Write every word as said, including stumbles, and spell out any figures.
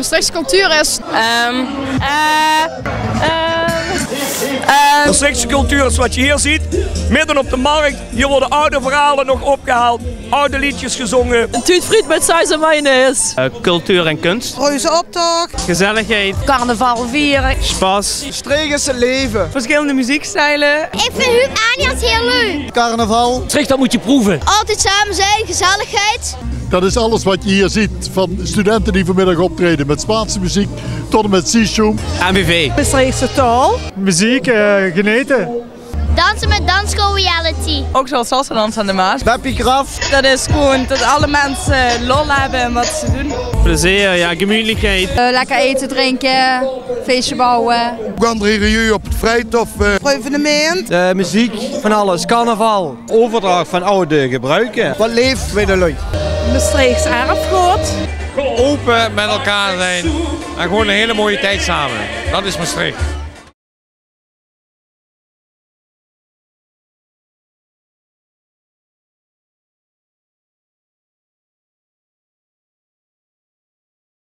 Maastrichtse cultuur is... Ehm, eh, ehm, ehm. Maastrichtse cultuur is wat je hier ziet. Midden op de markt. Hier worden oude verhalen nog opgehaald. Oude liedjes gezongen. Een tuut friet met saus en mayonaise. Eh, cultuur en kunst. Reuzenoptocht. Gezelligheid. Carnaval vieren. Spas. Maastricht is het leven. Verschillende muziekstijlen. Ik vind Huub Anias heel leuk. Carnaval. Maastricht, dat moet je proeven. Altijd samen zijn, gezelligheid. Dat is alles wat je hier ziet. Van studenten die vanmiddag optreden met Spaanse muziek tot en met Sishoom. M B V. Maastrichtse taal. Muziek, eh, geneten. Dansen met dansschool Reality. Ook zoals salsa dansen aan de Maas. Beppie Graf. Dat is gewoon dat alle mensen lol hebben en wat ze doen. Plezier, ja, gemütlichheid. Eh, lekker eten, drinken, feestje bouwen. Ook andere hier op het Vrijthof. Eh. Evenement. De muziek, van alles, carnaval. Overdracht van oude gebruiken. Wat leeft bij de lui. Maastrichts erfgoed. Open met elkaar zijn en gewoon een hele mooie tijd samen. Dat is Maastricht.